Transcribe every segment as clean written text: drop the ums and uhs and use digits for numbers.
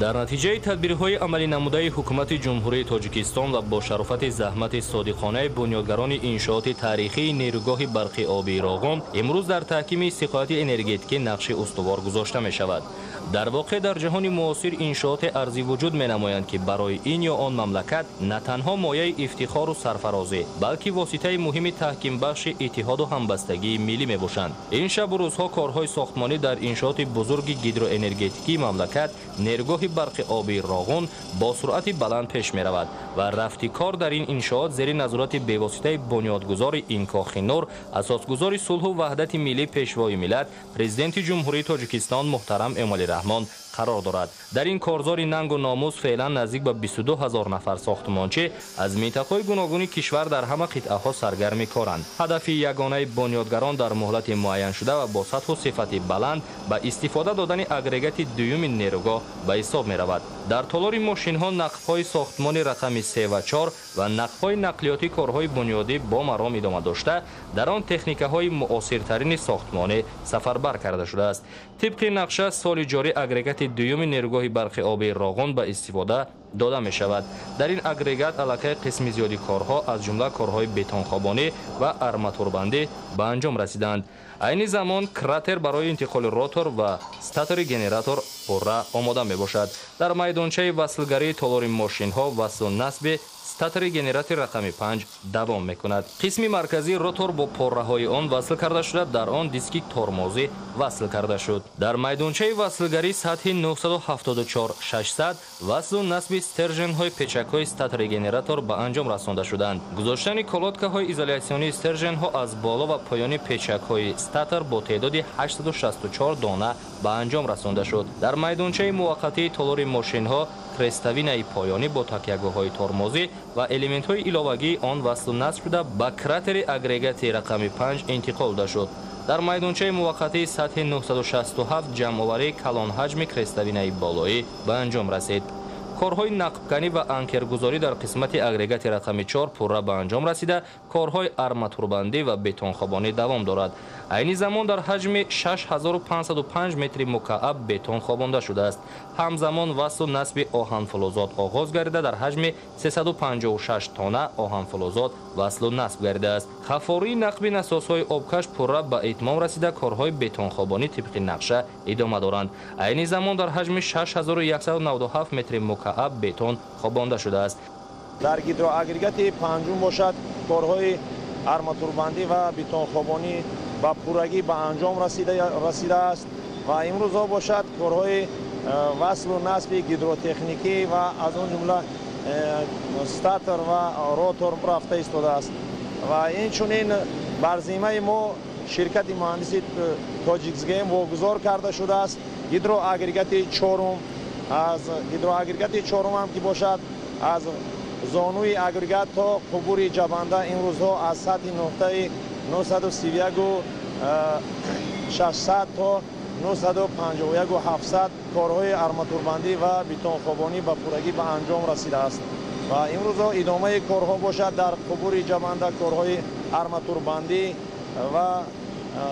Дар натиҷаи тадбирҳои амалӣ намудаи ҳукумати Ҷумҳурии Тоҷикистон ва бо шарофати заҳмати содиқонаи бунёдгарони иншооти таърихии нерӯгоҳи барқи обии Роғун имрӯз дар таҳкими истиқлолияти энергетикӣ нақши устувор гузошта мешавад. Дар воқеъ дар ҷаҳони муосир иншооте арзи вуҷуд менамоянд, ки барои ин ё он мамлакат на танҳо мояи ифтихору сарфарозӣ, балки воситаи муҳими таҳкимбахши иттиҳоду ҳамбастагии миллӣ мебошанд. Ин шабу рӯзҳо корҳои сохтмонӣ дар иншооти бузурги гидроэнергетикии мамлакат, нерӯгоҳи барқи обии Роғун, бо суръати баланд пеш меравад ва рафти кор дар ин иншоот зери назорати бевоситаи бунёдгузори ин кохи нур, асосгузори сулҳу ваҳдати миллӣ, пешвои миллат, Президенти Ҷумҳурии Тоҷикистон муҳтарам Эмомалӣ Раҳмон қарор дорад. Дар ин корзори нангу номус феълан наздик ба 22 ҳазор нафар сохтмончӣ аз минтақаҳои гуногуни кишвар дар ҳама қитъаҳо саргарми коранд. Ҳадафи ягонаи бунёдгарон дар муҳлати муайяншуда ва бо сатҳу сифати баланд ба истифода додани агрегати дуюми нерӯгоҳ ба ҳисоб меравад. Дар толори мошинҳо нақбҳои сохтмони рақами 3 ва 4 ва нақбҳои нақлиётӣ корҳои бунёдӣ бо маром идома дошта, дар он техникаҳои муосиртарини сохтмонӣ сафарбар карда шудааст. Тибқи нақша, соли ҷорӣ агрегати дуюми нерӯгоҳи барқи обии Роғун ба истифода дода мешавад. Дар ин агрегат аллакай қисми зиёди корҳо, аз ҷумла корҳои бетонхобонӣ ва арматурбандӣ, ба анҷом расиданд. Айни замон кратер барои интиқоли ротор ва статори генератор пурра омода мебошад. Дар майдончаи васлгарии толори мошинҳо васлу насби статори генератори рақами 5 давом мекунад. Қисми марказии ротор бо порраҳои он васл карда шуда, дар он диски тормозӣ васл карда шуд. Дар майдончаи васлгарии сатҳи 974-600 васлу насби стерженҳои печакҳои статори генератор ба анҷом расонда шуданд. Гузоштани колодкаҳои изолятсионии стерженҳо аз боло ва поёни печакҳои статор бо теъдоди 864 дона ба анҷом расонда шуд. Дар майдончаи муваққатии толори мошинҳо крестовинаи поёнӣ бо такягоҳҳои тормозӣ ва элементҳои иловагии он васлу насб шуда, ба кратери агрегати рақами 5 интиқол дода шуд. Дар майдончаи муваққатии сатҳи 967 ҷамъоварии калонҳаҷми крестовинаи болоӣ ба анҷом расид. Корҳои нақбканӣ ва анкергузорӣ дар қисмати агрегати рақами 4 пурра ба анҷом расида, корҳои арматурбандӣ ва бетонхобонӣ давом дорад. Айни замон дар ҳаҷми 6505 метри мукааб бетон хобонда шудааст. Ҳамзамон васлу насби оҳанфулозот оғоз гардида, дар ҳаҷми 356 тонна оҳанфулозот васлу насб гардидааст. Хафории нақби насосҳои обкаш пурра ба итмом расида, корҳои бетонхобонӣ тибқи нақша идома доранд. Айни замон дар ҳаҷми 6197 метри мукааб бетон хобонда шудааст. Дар гидроагрегати панҷум бошад, корҳои арматурбандӣ ва бетонхобонӣ ба пуррагӣ ба анҷом расидааст ва имрӯзҳо бошад, корҳои васлу насби гидротехникӣ ва аз он ҷумла статор ва ротор рафта истодааст. Ва инчунин бар зиммаи мо, ширкати муҳандиси Тоҷиксгем, вогузор карда шудааст гидроагрегати чорум. Аз гидроагрегати чорум ҳам ки бошад, аз зонуи агрегат то қубури ҷабанда имрӯзҳо аз сатҳи нуқтаи 931,600 то 951,700 корҳои арматурбандӣ ва бетонхобонӣ ба пуррагӣ ба анҷом расидааст. Ва имрӯзҳо идомаи корҳо бошад, дар қубури ҷабанда корҳои арматурбандӣ ва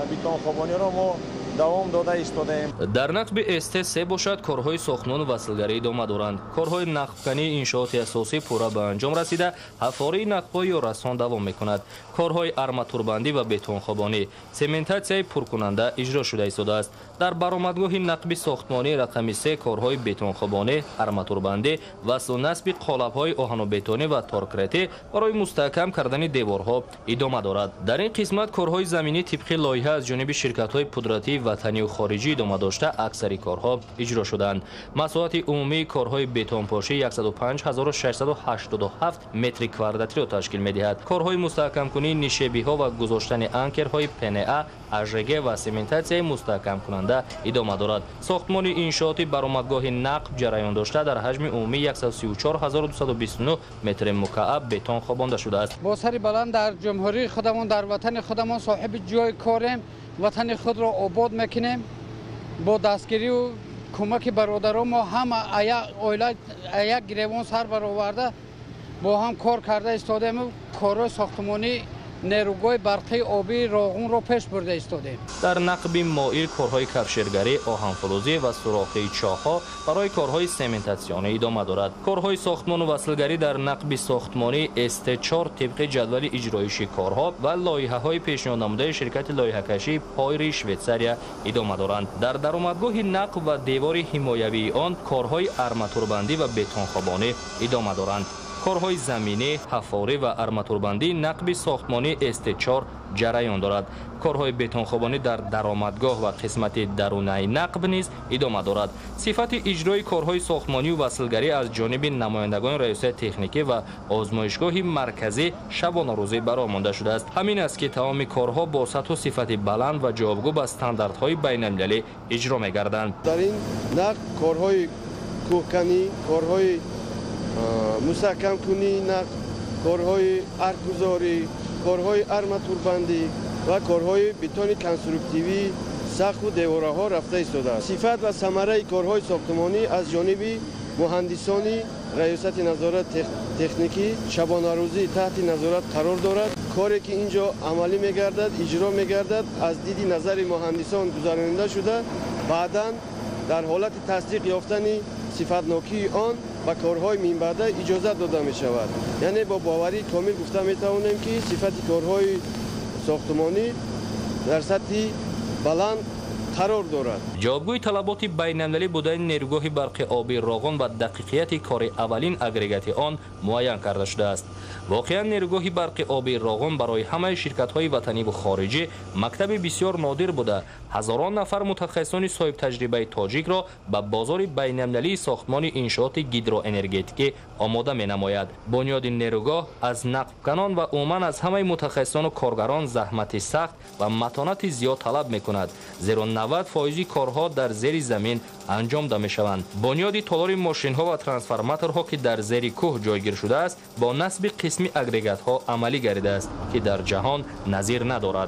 бетонхобониро мо давом дода истодаем. Дар нақби СТ3 бошад, корҳои сохтмону васлгарӣ идома доранд. Корҳои нақбкании иншооти асосӣ пурра ба анҷом расида, ҳафории нақбҳои ёррасон давом мекунад. Корҳои арматурбандӣ ва бетонхобонӣ, сементатсияи пуркунанда иҷро шуда истодааст. Дар баромадгоҳи нақби сохтмонии рақами 3 корҳои бетонхобонӣ, арматурбандӣ, васлу насби қолабҳои оҳанубетонӣ ва торкретӣ барои мустаҳкам кардани деворҳо идома дорад. Дар ин қисмат корҳои заминӣ тибқи лоиҳа аз ҷониби ширкатҳои пудратии ватанию хориҷӣ идома дошта, аксари корҳо иҷро шуданд. Масоҳати умумии корҳои бетонпошӣ 105 687 метри квадратиро ташкил медиҳад. Корҳои мустаҳкамкунии нишебиҳо ва гузоштани анкерҳои ПНА, АЖГ ва сементатсияи мустаҳкамкунанда идома дорад. Сохтмони иншооти баромадгоҳи нақб ҷараён дошта, дар ҳаҷми умумии 134 229 метри мукааб бетон хобонда шудааст. Бо сари баланд дар ҷумҳурии худамон, дар ватани худамон соҳиби ҷои корем, ватани худро обод мекунем. Бо дастгирию кӯмаки бародарон мо ҳама оила як гиревон сар бароварда, бо ҳам кор карда истодаему корҳои сохтмонӣ. Нерӯгоҳи барқии обии Роғунро пеш бурда истодем. Дар нақби моил корҳои кафшергарӣ, оҳанфурӯзӣ ва сурохии чоҳҳо барои корҳои сементатсионӣ идома дорад. Корҳои сохтмону васлгарӣ дар нақби сохтмонии СТ4 тибқи ҷадвали иҷроиши корҳо ва лоиҳаҳои пешниҳоднамудаи ширкати лоиҳакашии Пойри Швейтсария идома доранд. Дар даромадгоҳи нақб ва девори ҳимоявии он корҳои арматурбандӣ ва бетонхобонӣ идома доранд. Корҳои заминӣ, ҳафорӣ ва арматурбандии нақби сохтмонии СТ4 ҷараён дорад. Корҳои бетонхобонӣ дар даромадгоҳ ва қисмати дарунаи нақб низ идома дорад. Сифати иҷрои корҳои сохтмонию васлгарӣ аз ҷониби намояндагони раёсати техникӣ ва озмоишгоҳи марказӣ шабонарӯзӣ ба роҳ монда шудааст. Ҳамин аст, ки тамоми корҳо бо сатҳу сифати баланд ва ҷавобгӯ ба стандартҳои байналмилалӣ иҷро мегарданд. Дар ин нақб корҳои кӯҳканӣ, корҳои мустаҳкамкунии нақб, корҳои аркгузорӣ, корҳои арматурбандӣ ва корҳои бетони конструктивии сақфу девораҳо рафта истодааст. Сифат ва самараи корҳои сохтмонӣ аз ҷониби муҳандисони раёсати назорат техникӣ шабонарӯзӣ таҳти назорат қарор дорад. Коре ки ин ҷо амалӣ мегардад, иҷро мегардад, аз диди назари муҳандисон гузаронида шуда, баъдан дар ҳолати тасдиқ ёфтани сифатнокии он ба корҳои минбаъда иҷозат дода мешавад. Яъне бо боварии комил гуфта метавонем, ки сифати корҳои сохтмонӣ дар сатҳи баланд қарор дорад. Ҷавобгӯи талаботи байналмилалӣ будани нерӯгоҳи барқи обии Роғун ва дақиқияти кори аввалин агрегати он муайян карда шудааст. Воқеан, нерӯгоҳи барқи обии Роғун барои ҳамаи ширкатҳои ватаниву хориҷӣ мактаби бисёр нодир буда, ҳазорон нафар мутахассисони соҳибтаҷрибаи тоҷикро ба бозори байналмилалии сохтмони иншооти гидроэнергетикӣ омода менамояд. Бунёди нерӯгоҳ аз нақбканон ва умуман аз ҳамаи мутахассисону коргарон заҳмати сахт ва матонати зиёд талаб мекунад, зеро 90% корҳо дар зери замин анҷом дода мешаванд. Бунёди толори мошинҳо ва трансформаторҳо, ки дар зери кӯҳ ҷойгир шудааст, бо насби қисми агрегатҳо амалӣ гардидааст, ки дар ҷаҳон назир надорад.